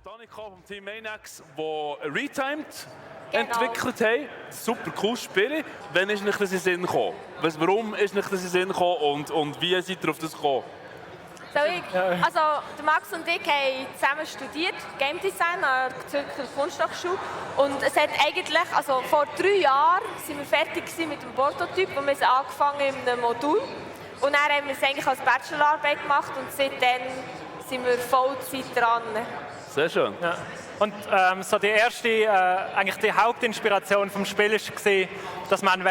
Danica vom Team Mainex, die Retimed entwickelt haben. Super cooles Spiel. Wann ist euch das in den Sinn gekommen? Warum ist euch das in den Sinn gekommen und wie seid ihr auf das gekommen? Also, der Max und ich haben zusammen studiert, Game Design an der Zürcher Kunsthochschule. Und es hat eigentlich, also vor 3 Jahren sind wir fertig mit dem Prototyp und wir haben angefangen in einem Modul. Und dann haben wir es eigentlich als Bachelorarbeit gemacht und seitdem sind wir Vollzeit dran. Sehr schön. Ja. Und so die erste, eigentlich die Hauptinspiration vom Spiel war, dass man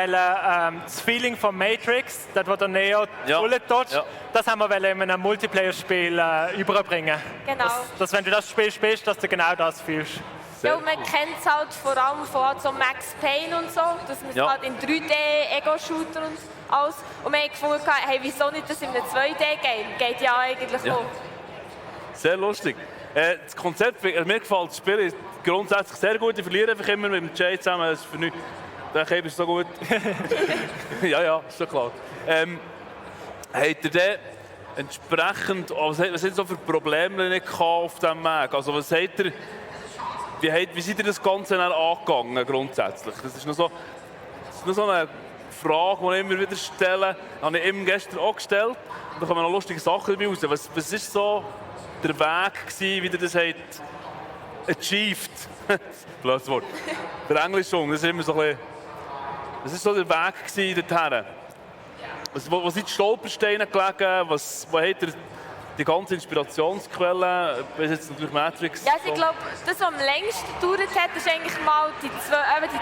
das Feeling von Matrix, dort wo der Neo Bullet dodgt, das haben wir in einem Multiplayer-Spiel überbringen. Genau. Dass wenn du das Spiel spielst, dass du genau das fühlst. Ja, und man kennt es halt vor allem von so Max Payne und so, dass man es halt in 3D-Ego-Shooter und alles. Und wir haben gefunden, hey, wieso nicht das in einem 2D-Game? Geht ja eigentlich auch. Sehr lustig. Das Konzept, mir gefällt das Spiel grundsätzlich sehr gut. Ich verliere einfach immer mit dem Jay zusammen. Das ist für nichts. Der Käfer ist so gut. ja, ist schon klar. Habt ihr denn entsprechend, was sind so für Probleme nicht auf diesem Weg? Also was habt ihr, wie seid ihr das Ganze dann angegangen grundsätzlich? Das ist noch so eine Frage, die ich immer wieder stelle. Die habe ich ihm gestern auch gestellt. Und da kommen noch lustige Sachen dabei raus. Was ist so der Weg gewesen, wie ihr das habt achieved? Blödes Wort. Der Englischung, das ist immer so ein bisschen... Was war so der Weg gewesen dorthin? Wo sind die Stolpersteine gelegen? Wo habt ihr die ganze Inspirationsquelle? Bis jetzt natürlich Matrix. Ja, also ich glaube, das, was am längsten gedauert hat, ist eigentlich mal die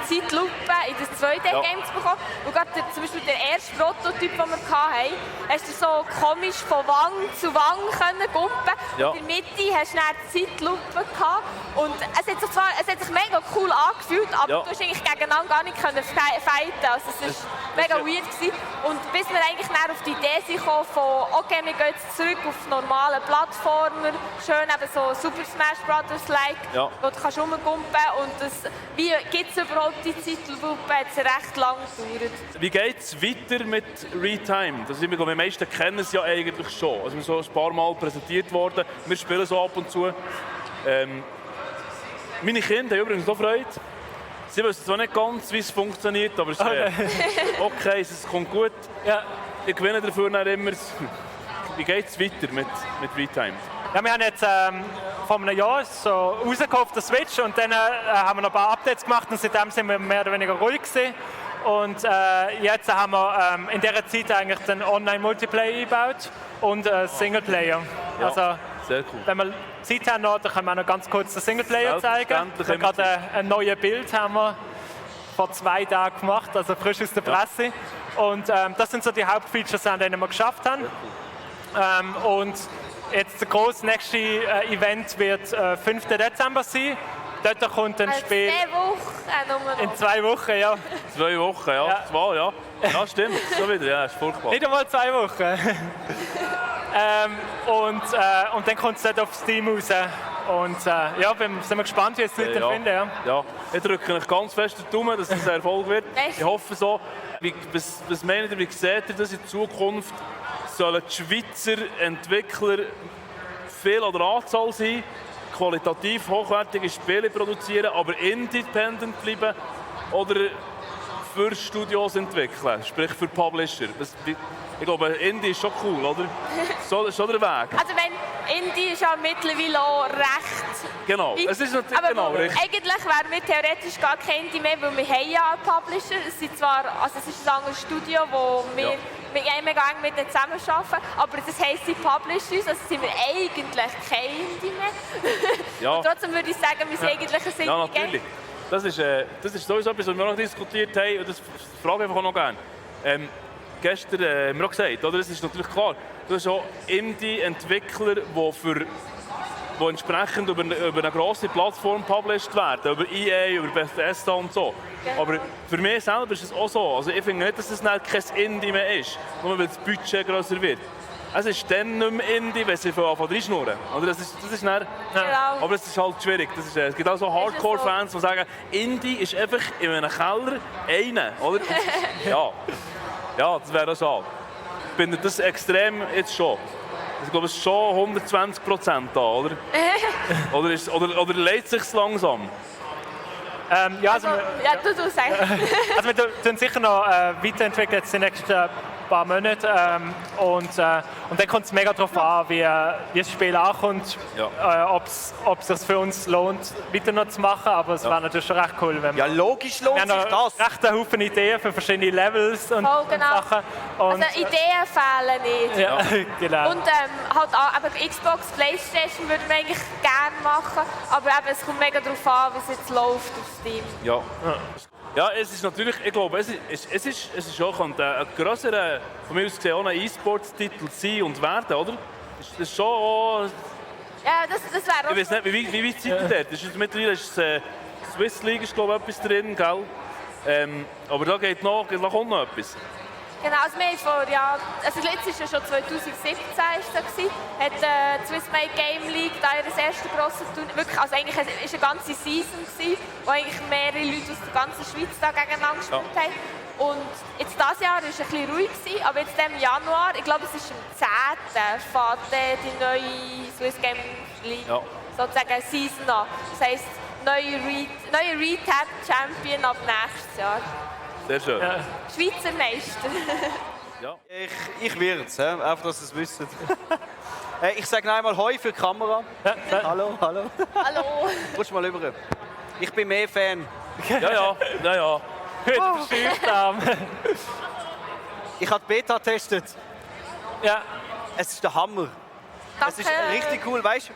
Zeitlupe in das 2D-Game zu bekommen. Und gerade zum Beispiel der erste Prototyp, den wir hatten, hast du so komisch von Wang zu Wang können gumpen. Ja. In der Mitte hast du dann die Zeitlupe gehabt. Und es hat sich mega cool angefühlt, aber du hast eigentlich gegeneinander gar nicht fighten. Also es war mega weird gewesen. Und bis wir eigentlich dann auf die Idee sind gekommen von, okay, wir gehen jetzt zurück auf normale Plattformer, schön eben so Super Smash Brothers-like, wo du kannst rumgumpen und wie gibt es überhaupt die Zeitlupe, hat es recht lang gedauert. Wie geht es weiter mit Retimed? Also, die meisten kennen es ja eigentlich schon. Also, wir sind so ein paar Mal präsentiert worden, wir spielen so ab und zu. Meine Kinder haben übrigens auch Freude. Sie wissen zwar nicht ganz, wie es funktioniert, aber es ist okay, es kommt gut. Ja. Ich gewinne dafür dann immer. Wie geht es weiter mit Retimed? Ja, wir haben jetzt vor einem Jahr so rausgekommen auf der Switch und dann haben wir noch ein paar Updates gemacht und seitdem sind wir mehr oder weniger ruhig gewesen. Und jetzt haben wir in dieser Zeit eigentlich den Online-Multiplayer eingebaut und Singleplayer. Ja, also, sehr cool. Wenn wir Zeit haben, dann können wir noch ganz kurz den Singleplayer zeigen. Gerade ein neues Bild haben wir vor 2 Tagen gemacht, also frisch aus der Presse. Und das sind so die Hauptfeatures, an denen wir geschafft haben. Und jetzt das grosse nächste Event wird 5. Dezember sein. Dort kommt ein Spiel... 2 Wochen in 2 Wochen, ja. 2 Wochen, ja. 2, ja. Ja, stimmt. So wieder, ja, ist furchtbar. Nicht einmal 2 Wochen. Und dann kommt es dort auf Steam raus. Und sind wir gespannt, wie es die Leute finden. Ja, ich drücke euch ganz fest den Daumen, dass es ein Erfolg wird. Ich hoffe so. Was meint ihr, wie seht ihr das in Zukunft? Sollen die Schweizer Entwickler viel oder Anzahl sein, qualitativ hochwertige Spiele produzieren, aber independent bleiben oder für Studios entwickeln, sprich für Publisher? Ich glaube, Indie ist schon cool, oder? So ist schon der Weg. Also wenn Indie ist ja mittlerweile auch recht... Genau, es ist natürlich richtig. Eigentlich wären wir theoretisch gar kein Indie mehr, weil wir haben ja einen Publisher. Es ist ein anderes Studio, wo wir mega eng mit denen zusammenarbeiten. Aber das heisst, sie publishen uns, also sind wir eigentlich kein Indie mehr. Und trotzdem würde ich sagen, wir sind eigentlich ein Indie. Ja, natürlich. Das ist sowieso etwas, was wir noch diskutiert haben, und das frage ich einfach auch noch gerne. Gestern haben wir auch gesagt, oder? Es ist natürlich klar, du hast auch Indie-Entwickler, die entsprechend über eine grosse Plattform published werden, über EA, über Bethesda und so. Ja. Aber für mich selber ist es auch so. Also ich finde nicht, dass es kein Indie mehr ist, nur weil das Budget grösser wird. Es ist dann nicht mehr Indie, wenn sie von reinschnurren. Oder das ist dann, Genau. aber es ist halt schwierig. Es gibt auch so Hardcore-Fans, die sagen, Indie ist einfach in einem Keller einer. Oder? Ja, das wäre auch schade. Ich finde das extrem jetzt schon. Ich glaube, es ist schon 120% da, oder? oder lädt es sich langsam? Ja, du sagst. Also wir tun sicher noch weiterentwickeln jetzt die nächsten paar Monate. Und dann kommt es mega darauf an, wie das Spiel ankommt, ob es sich für uns lohnt, weiter noch zu machen. Aber es wäre natürlich schon recht cool, wenn wir... Ja, logisch lohnt sich das. Wir haben recht einen Haufen Ideen für verschiedene Levels und Sachen. Und, also Ideen fehlen nicht. Ja, genau. Und halt auch, eben Xbox, Playstation würden wir eigentlich gerne machen. Aber eben, es kommt mega darauf an, wie es jetzt läuft auf Steam. Ja, es ist natürlich, ich glaube, es ist auch ein grösserer, von mir aus gesehen, auch ein E-Sports-Titel sein und werden, oder? Das ist schon auch, Ja, das wäre auch... ich weiß nicht, wie weit seid ihr dort? Mittlerweile ist Swiss League, ist, glaube ich, etwas drin, gell? Aber da kommt noch etwas. Genau, also wir haben also letztes ist ja schon 2017 ist das gewesen, hat die Swiss Made Game League da das erste grosse Turnier, wirklich, also eigentlich war es eine ganze Season gewesen, wo eigentlich mehrere Leute aus der ganzen Schweiz da gegeneinander gespielt haben. Und jetzt dieses Jahr war es ein bisschen ruhig gewesen, aber jetzt im Januar, ich glaube es ist am 10. fährt die neue Swiss Game League sozusagen Season an. Das heisst, neue Retail Champion ab nächstes Jahr. Sehr schön. Ja. Schweizer Meister. Ja. Ich werde es, einfach, dass ihr es wisst. Ich sage noch einmal Hoi für die Kamera. Hallo. Hallo. Rutsch mal rüber. Ich bin mehr Fan. Ja. Ich habe die Beta getestet. Ja. Es ist der Hammer. Danke. Es ist richtig cool, weißt du?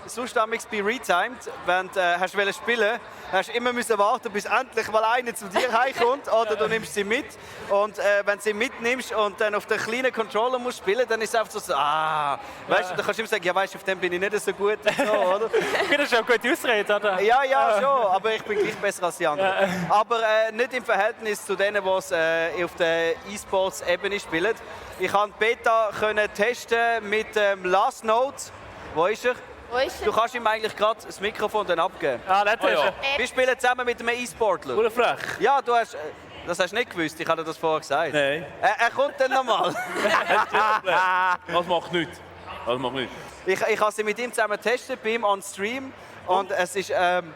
Sonst damals bei Retimed, wenn du hast spielen, hast du immer warten, bis endlich mal einer zu dir heimkommt oder du nimmst sie mit. Und wenn du sie mitnimmst und dann auf den kleinen Controller musst spielen, dann ist es einfach so, weißt du, dann kannst du immer sagen, ja weißt du, auf dem bin ich nicht so gut und so, oder? Das ist schon eine gute Ausrede, oder? Ja, schon, aber ich bin gleich besser als die anderen. Aber nicht im Verhältnis zu denen, die es auf der E-Sports-Ebene spielen. Ich konnte Beta testen mit Last Note. Wo ist er? Du kannst ihm eigentlich gerade das Mikrofon dann abgeben. Ah, das ist er. Wir spielen zusammen mit einem E-Sportler. Oder frech. Ja, das hast du nicht gewusst, ich hatte das vorher gesagt. Nein. Er kommt dann nochmal. Das macht nichts. Ich habe sie mit ihm zusammen getestet, bei ihm on Stream. Und es ist einfach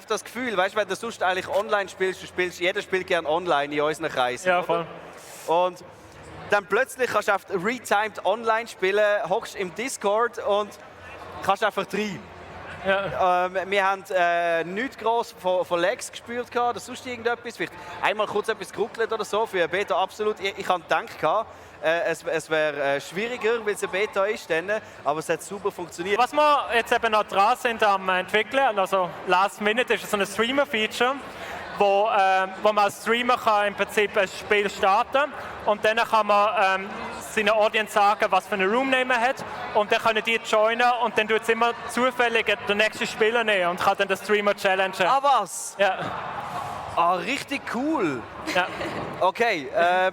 das Gefühl, weißt, wenn du sonst eigentlich online spielst, jeder spielt gerne online in unseren Kreisen. Ja, voll. Und dann plötzlich kannst du einfach retimed online spielen, hockst im Discord und kannst einfach rein. Ja. Wir haben nichts gross von Lags gespürt oder sonst irgendetwas. Vielleicht einmal kurz etwas geruckelt oder so. Für eine Beta absolut. Ich habe gedacht, es wäre schwieriger, weil es eine Beta ist, aber es hat super funktioniert. Was wir jetzt eben noch dran sind am entwickeln, also Last Minute ist so ein Streamer-Feature, wo man als Streamer kann im Prinzip ein Spiel starten und dann kann man seiner Audience sagen, was für einen Roomname man hat und dann können die joinen und dann tut es immer zufällig den nächsten Spieler nehmen und kann dann den Streamer challengen. Ah, was? Ja. Ah, richtig cool. Ja. Okay,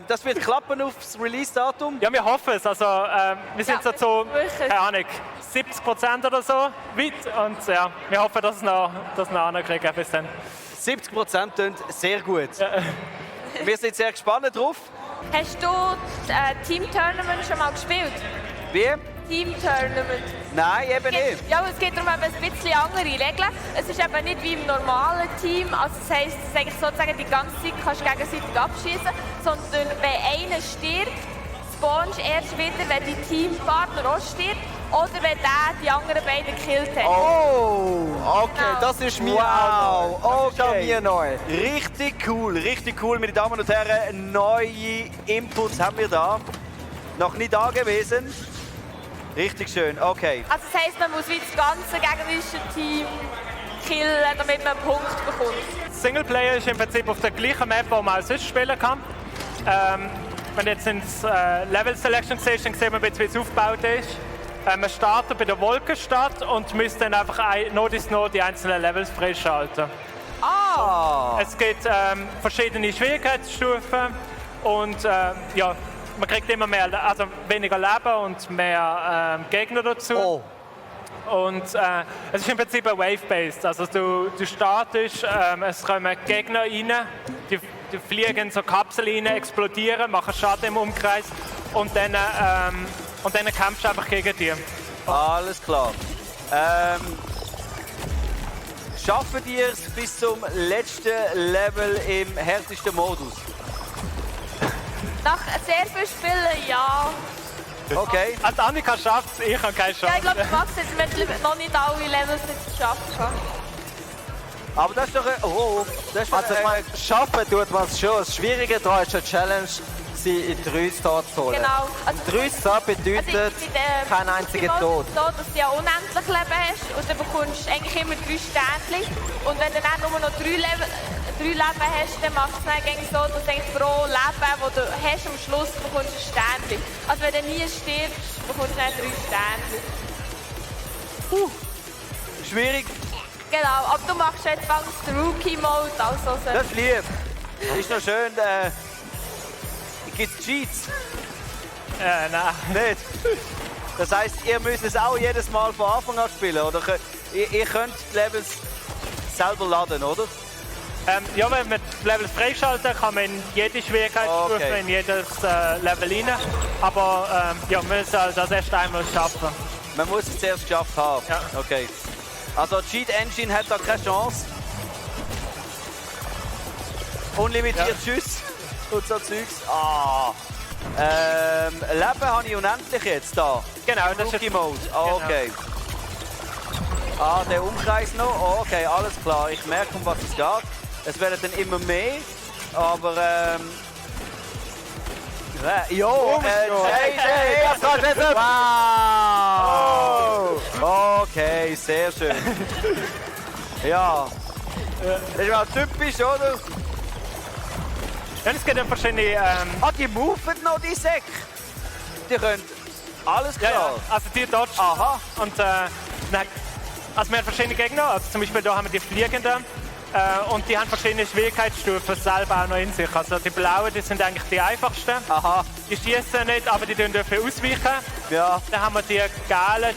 das wird klappen aufs Release-Datum? Ja, wir hoffen es. Also, wir sind so zu, keine Ahnung, 70% oder so weit und ja, wir hoffen, dass wir das noch ankriegen bis dann. 70% klingt sehr gut. Ja. Wir sind sehr gespannt drauf. Hast du Team Tournament schon mal gespielt? Wie? Team Tournament. Nein, eben nicht. Ja, es geht darum, ein bisschen andere Regeln. Es ist eben nicht wie im normalen Team. Also das heisst, es ist eigentlich sozusagen die ganze Zeit kannst du gegenseitig abschießen, sondern wenn einer stirbt, spawnst du erst wieder, wenn dein Teampartner auch stirbt oder wenn der die anderen beiden gekillt hat. Oh, okay, Genau. das ist mir Wow, auch neu. Das okay. ist mir neu. Richtig cool, meine Damen und Herren. Neue Inputs haben wir da. Noch nie da gewesen. Richtig schön, okay. Also das heisst, man muss wie das ganze gegnerische Team killen, damit man einen Punkt bekommt. Singleplayer ist im Prinzip auf der gleichen Map, wo man auch sonst spielen kann. Wenn du jetzt ins Level Selection siehst, dann sieht man, wie es aufgebaut ist. Man startet bei der Wolkenstadt und müsste dann einfach nur die einzelnen Levels freischalten. Ah! Es gibt verschiedene Schwierigkeitsstufen und ja, man kriegt immer mehr, also weniger Leben und mehr Gegner dazu. Oh. Und es ist im Prinzip ein Wave-based. Also du startest, es kommen Gegner rein, die fliegen in so Kapseln rein, explodieren, machen Schaden im Umkreis und dann kämpfst du einfach gegen die. Alles klar. Schaffen ihr es bis zum letzten Level im härtesten Modus? Nach sehr viel Spielen, ja. Okay. Also Annika schafft es, ich habe keine Chance. Ja, ich glaube, Max hat noch nicht alle Levels jetzt geschafft. Aber das ist doch das ist Also ich meine, schaffen tut man es schon. Das Schwierige daran ist eine Challenge, sie in 3 Star zu holen. Genau. Also, 3 Star bedeutet kein einziger Tod. So, dass du ja unendlich Leben hast und dann bekommst du eigentlich immer 3 Sternchen. Und wenn du dann nur noch 3 Leben hast, dann machst du es dann so, dass du eigentlich pro Leben, das du hast, am Schluss bekommst du ein Sternchen. Also wenn du nie stirbst, bekommst du dann 3 Sternchen. schwierig. Genau, aber du machst jetzt den Rookie-Mode, also so. Das ist lieb. Ist noch schön. Gibt es Cheats? Nein. Nicht? Das heisst, ihr müsst es auch jedes Mal von Anfang an spielen, oder? Ihr könnt die Levels selber laden, oder? Ja, wenn man die Level freischalten kann man in jede Schwierigkeitsstufe, Okay. in jedes Level rein. Aber ja, man soll das erst einmal schaffen. Man muss es zuerst geschafft haben. Ja. Okay. Also Cheat Engine hat da keine Chance. Unlimitiert Schuss und so Zeugs. Leben habe ich unendlich jetzt da. Genau, das ist Rookie Mode. Okay. Der Umkreis noch. Okay, alles klar. Ich merke, um was es geht. Es werden dann immer mehr. Aber jo, wow! Okay, sehr schön. Ja. Das ist mal typisch, oder? Ja, es gibt dann verschiedene. Die moven noch, die Säcke. Die können alles klar. Ja, also die dodgen. Aha. Und also wir haben verschiedene Gegner. Also zum Beispiel da haben wir die Fliegenden. Und die haben verschiedene Schwierigkeitsstufen selber auch noch in sich. Also die blauen, die sind eigentlich die einfachsten. Aha. Die schießen nicht, aber die dürfen ausweichen. Ja. Dann haben wir die gelben,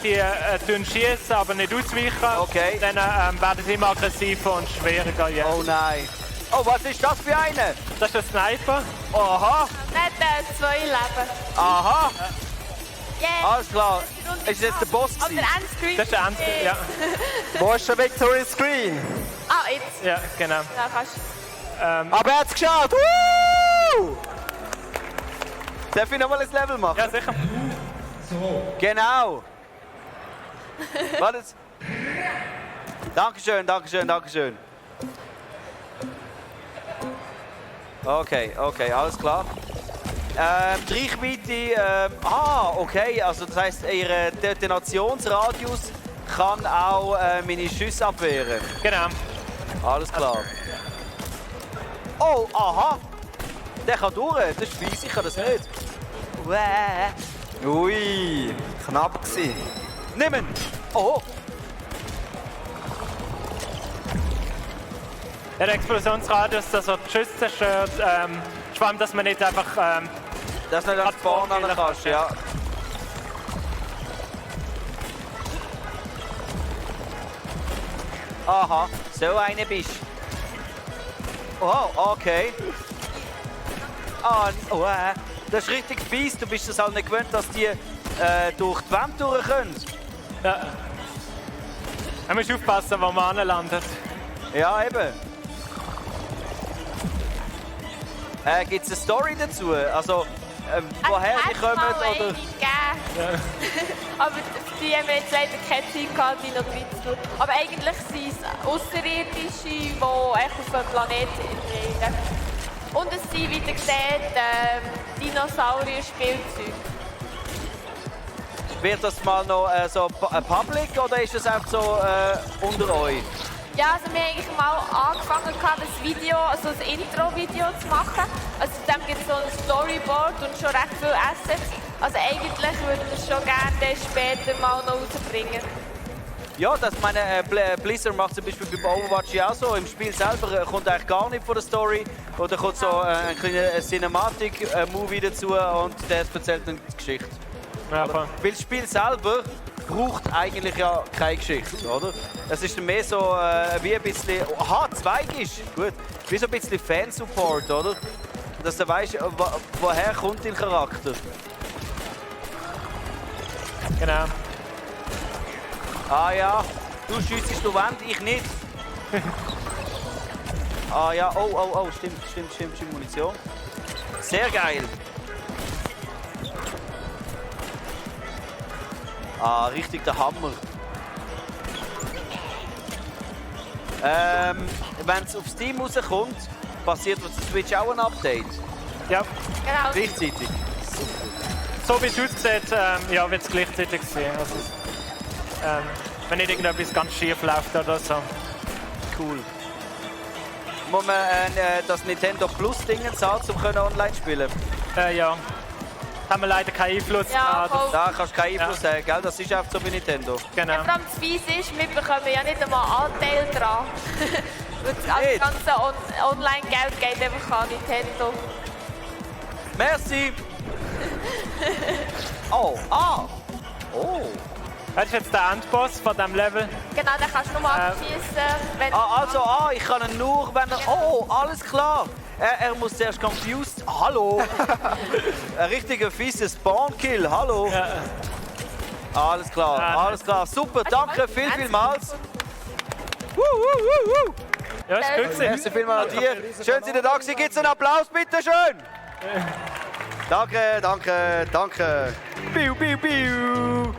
die schießen, aber nicht ausweichen. Okay. Dann werden sie immer aggressiver und schwieriger. Ja. Oh nein. Oh, was ist das für eine? Das ist der Sniper. Aha. Nicht 2 Leben. Aha. Yeah. Alles klar. Ist das jetzt der Boss Aber gewesen? der Endscreen. Das ist der Ernst. Ja. Wo ist der Victory Screen? Ah, jetzt. Ja, genau. Ja, kannst Aber er hat es geschafft! Woo! Darf ich nochmal ein Level machen? Ja, sicher. Genau. Warte. Dankeschön, Dankeschön, Dankeschön. Okay, alles klar. Die Reichweite, okay, also das heisst, ihr Detonationsradius kann auch meine Schüsse abwehren. Genau. Alles klar. Oh, aha. Der kann durch, das ist fies, ich kann das nicht. Ui, knapp gewesen. Nehmen! Oh! Der Explosionsradius, dass er die Schüsse zerstört, vor allem, dass man nicht einfach. Das nicht nach vorne ran kannst, ja. Aha, so eine bist du. Oh, okay. Das ist richtig fies. Du bist es halt nicht gewöhnt, dass die durch die Wände durch können. Ja. Man muss aufpassen, wo man anlandet. Ja, eben. Gibt es eine Story dazu? Also, woher die kommen? Oder? Aber die haben jetzt leider keine Zeit gehabt, die noch drin zu tun. Aber eigentlich sind es Außerirdische, die auf dem Planeten leben. Und es sind, wie ihr seht, Dinosaurier-Spielzeuge. Wird das mal noch so public oder ist es einfach so unter euch? Ja, also wir haben eigentlich mal angefangen, das Video, also das Intro-Video zu machen. Also dem gibt es so ein Storyboard und schon recht viele Assets. Also eigentlich würden wir es schon gerne später mal noch rausbringen. Ja, das meine Blizzard macht zum Beispiel bei Overwatch ja auch so. Im Spiel selber kommt eigentlich gar nicht von der Story. Oder kommt so ein kleiner Cinematic-Movie dazu und der erzählt dann die Geschichte. Ja, voll. Weil das Spiel selber braucht eigentlich ja keine Geschichte, oder? Es ist mehr so wie ein bisschen... Aha, Zweig ist! Gut. Wie so ein bisschen Fansupport, oder? Dass du weißt, woher kommt dein Charakter. Genau. Ah ja, du schiessest die Wand, ich nicht. Ah ja, oh, stimmt, Munition. Sehr geil. Ah, richtig der Hammer. Wenn es auf Steam rauskommt, passiert auf der Switch auch ein Update. Ja. Genau. Gleichzeitig. So wie es aussieht, ja, wird es gleichzeitig sein. Also, wenn nicht irgendetwas ganz schief läuft oder so. Cool. Muss man das Nintendo Plus-Ding zahlen, um online spielen? Ja. Haben wir leider keinen Einfluss. Ja, voll. Da kannst du keinen Einfluss haben, gell? Das ist einfach so bei Nintendo. Genau. Ja, vor allem das Fiese ist, wir bekommen ja nicht einmal Anteil dran. Und das ganze Online-Geld geht einfach an Nintendo. Merci! Oh, Das ist jetzt der Endboss von diesem Level. Genau, den kannst du nur abschießen, wenn ich kann ihn nur, wenn er... Oh, alles klar! Er muss zuerst confused... Hallo! Ein richtiger fieser Spawn-Kill, hallo! Ja. Alles klar, super, danke vielmals! Ja, ist gut gewesen. Merci vielmals an dir. Schön, dass ihr da gewesen. Gibt's einen Applaus, bitte schön! Danke. Biu.